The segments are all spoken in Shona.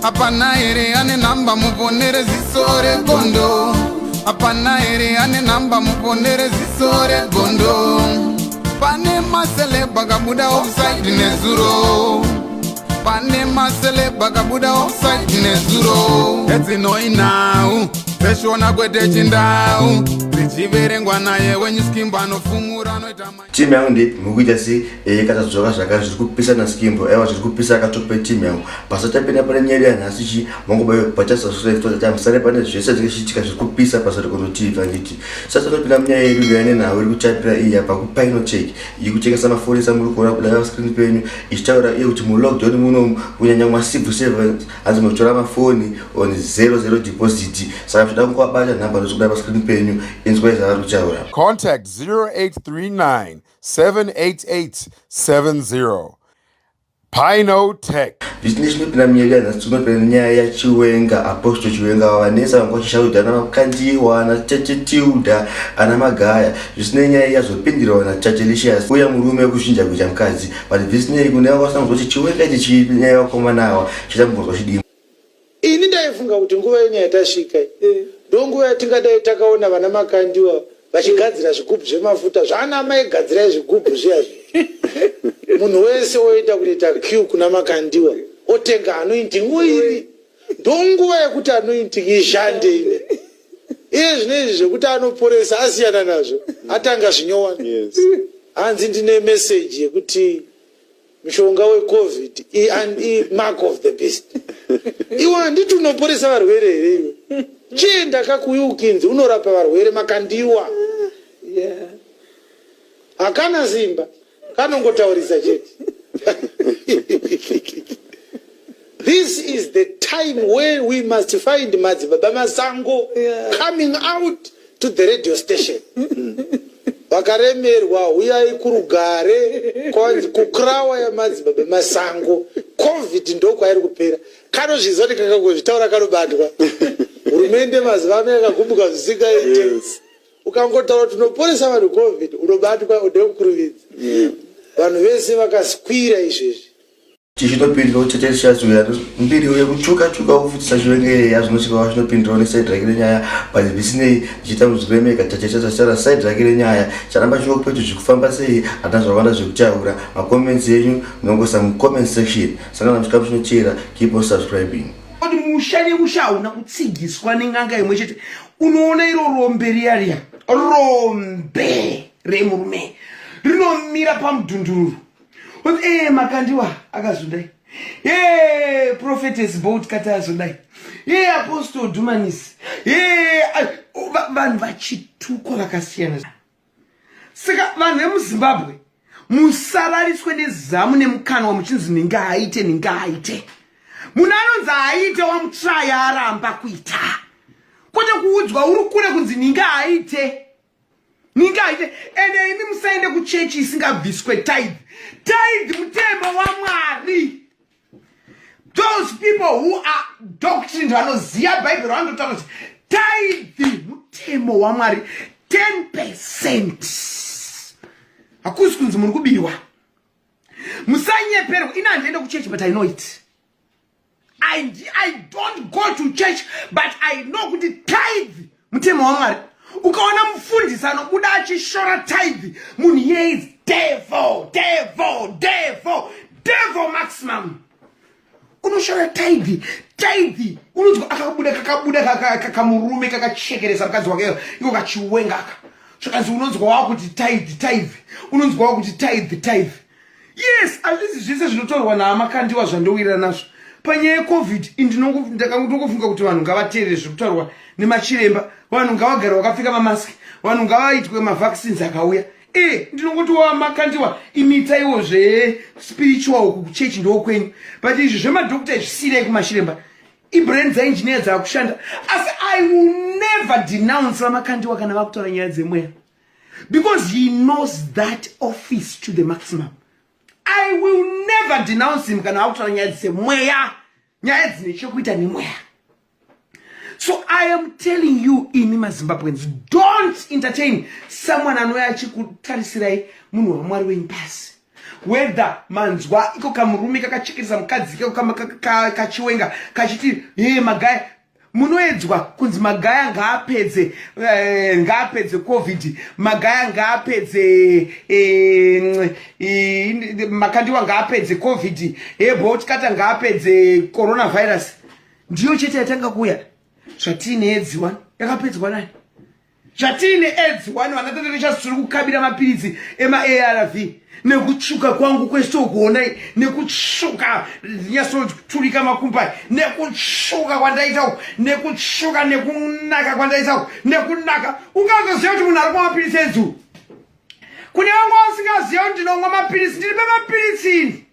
Hapana here ane nhamba muponere ziso regondo? Hapana here ane nhamba muponere ziso regondo? Pane maceleb akabuda offside nezuro. Pane maceleb akabuda offside nezuro. Edzinoi nhau dzeshona kwete chindau dzichiverengwa naye wenyu Skimbo anofumura anoita Timu yangu ndeipi mukuita se katadzoka zvakare zviri kupisa naSkimbo. Aiwa, zviri kupisa akatope timu yangu. Pasatapinda pane nyaya yedu yanhasi chi mangoba pachasubscribe totati musare pane zvese zvinenge zvichiitika zviri kupisa paSarekondo TV. Handiti satanopinda munyaya yedu ndiyane nhau iri kuchapira iyi yabva kuPinotech iri kutengesa mafonisa. Muri kuona kuda pascreen penyu ichitaura iye kuti mulockdown munomu, kunyanya kumacivil servants, hanzi muchitora mafoni on 00 deposit. Saka muchida kungovabata, nhamba ndochikuda pascreen penyu. Inzwai zvavari kutaura. Contact 0839 788 70. Pino Tech. Zvichine chinopinda munyaya yedu yanhasi, tinopinda nenyaya yaChiwenga, Apostle Chiwenga. Vavanetsa vanga vachishaudha ana Makandiwa, ana Tete Tilda, ana Magaya. Zvisinei, nyaya iyi yazopindirwa naChachelicious, uya murume wekuzhinja kuita mukadzi. But zvisinei, kune vanga vasina kunzwa kuti Chiwenga ichi chii, nyaya yevakomana ava chiita kumbonzwa chidimbu. Ini ndaifunga kuti nguva yenyu yatasvika ndo nguva yatingadai takaona vana Makandiwa vachigadzira zvigubhu zvemafuta zvaana amai gadzirai zvigubhu zviyazvi. Munhu wese woenda kunoita queue kuna Makandiwa otenga anointing oil. Ndo nguva yekuti anointing ishande ine. Iye zvino izvi zvekuti anoporesa asiyana nazvo, atanga zvinyowani. Hanzi ndine message yekuti mushonga weCovid i mark of the beast. Iwe handiti unoporesa varwere here iwe? Chienda kakuWilkins unorapa varwere, Makandiwa. Hakana simba, kanongotaurisa chete. This is the time where we must find Madzibaba Masango coming out to the radio station. Vakaremerwa, huyai kurugare kwanzi kukrawa yaMadzibaba Masango. COVID ndokwairi kupera. Kanozviziva kuti kakangozvitaura kanobatwa. Hurumende mazuva ano yakagumbuka zvisingaite. Ukangotaura kuti unoporesa vanhu COVID, unobatwa ndekukurumidza. Vanhu vese vakaskwira izvezvi. Chichinopindira kuchechechazuya mbiri yekutsvuka tsvuka kufutisa Chiwenga yazvinosvika chinopindirawo neside rake renyaya. But zvisinei, ndichiita kuzviremeka chachechachaara side rake renyaya charamba chiopetu zvikufamba sei. Hatina zvakawanda zvekutaura. Macomments enyu munongoisa mucomment section. Sangana muchikamu chinoteera. Keep on subscribing. Kuti musha nemusha hauna kutsigiswa nen'anga imwe chete. Unoona iro rombe riya riya, rombe remurume rinomira pamudhundururu. Ee, Makandiwa akazodai, e Prophetess Bolt kati azodai, e Apostle Dumanis, e vanhu vachitukwa vakasiyana. Saka vanhu vemuZimbabwe, musarariswe nezamu nemukanwa muchinzi ningaaite, ningaaite. Munhu anonzi aite wamutraya aramba kuita, kwete kuudzwa uri kure kunzi ningaaite, ningaaite. Ende imi musaende kuchechi isingabviswe tithe. Tithe mutemo waMwari. Those people who are doctrined, vanoziva Bhaibheri, vanototaura kuti tithe mutemo waMwari, 10%. Hakusi kunzi muri kubiwa. Musanyeperwa. Ina handiende kuchechi, but I know it. I don't go to church, but I know kuti tithe mutemo waMwari. Ukaona mufundisi anobuda achishora tithe, munhu iye is devil, devil, devil, devil maximum. Unoshora tithe, tithe unonzwa akabuda kakabuda kamurume kakachekeresa mukadzi wake iko kachiwengaka zvakanzi unonzwa wakuti tithe, tithe, unonzwa wakuti tithe, tithe. Yes, hazvisi zvese zvinotaurwa naamakandiwa zvandowirira nazvo panyaya yeCovid. Ndinongofunga kuti vanhu ngavateerere zviri kutaurwa nemachiremba. Vanhu ngavagare vakapfeka mamaski, vanhu ngavaitwe mavaccines akauya. E ndinongoti wamakandiwa imitaiwo zvespiritual uku kuchechi ndokwenyu, but izvi zvemadhokta izvisiyirei kumachiremba. Ibrain dzaengineer dzakushanda. Asi I will never denounce vaMakandiwa kana vakutaura nyaya dzemweya, because he knows that office to the maximum. I will never denounce him kana vakutaura nyaya dzemweya, nyaya dzine chekuita nemweya. So I am telling you, imi maZimbabweans, don't entertain someone anouya achikutarisirai munhu waMwari wenyu pasi. Whether manzwa iko kamurume kakachekeresa mukadzi kako kachiwenga kachiti he Magaya, munoedzwa kunzi Magaya ngaapedze ngaapedze COVID, Magaya ngaapedze, Makandiwa ngaapedze COVID, eBoltcutter ngaapedze coronavirus. Ndiyo chete yatanga kuuya. Zvatiine AIDS one yakapedzwa nani? Zvatiine AIDS one, vana tatatechasi tiri kukabira mapiritsi emaARV nekutsvuka kwangu kwesitokuonai, nekutsvuka nyatsoturika makumbai, nekutsvuka kwandaita uku, nekutsvuka nekunaka kwandaita uku, nekunaka ungazoziva kuti munhu ari kumwa mapiritsi edzu. Kune vanga vasingaziva kuti ndinomwa mapiritsi, ndiri pemapiritsi ini,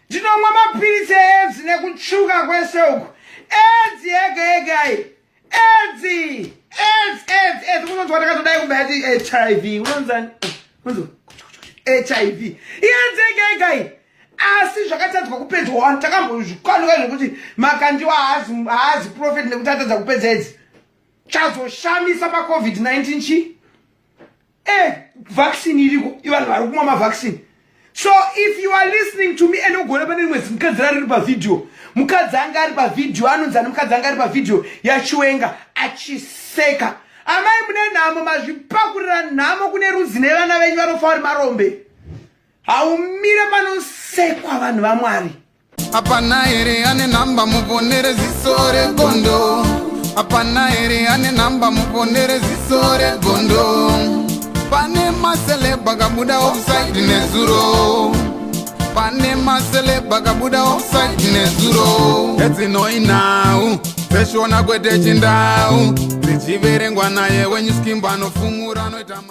ndinomwa mapiritsi eedzi nekutsvuka kwese uku. Edzi yega yega ai, edzi, aids, aids, aids. Unonzwa takatodai kumba yati HIV, unonzani, unonzwa HIV, iedzi yega yega iyi, asi zvakatadzwa kupedzwa wani. Takambozvikanuka zvekuti Makandiwa haazi prophet nekuti atadza kupedza edzi. Chazoshamisa paCOVID-19 chii? Vaccine iriko, ivanhu vari kumwa mavaccine. So if you are listening to me and ugone pane rimwe mukadzi rari pavhidhiyo, mukadzi anga ari pavhidhiyo anonzi ani? Mukadzi anga ari pavhidhiyo yaChiwenga achiseka, amai mune nhamo, mazvipakurira nhamo kune rudzi nevana venyu vanofa vari marombe. Haumire panosekwa vanhu vaMwari. Hapana here ane nhamba muponere ziso regondo? Hapana here ane nhamba muponere ziso regondo? Pane maceleb akabuda offside nezuro, pane maceleb akabuda offside nezuro. Edzinoi nhau dzeshona kwete chindau, dzichiverengwa naye wenyu Skimbo anofumura anoita.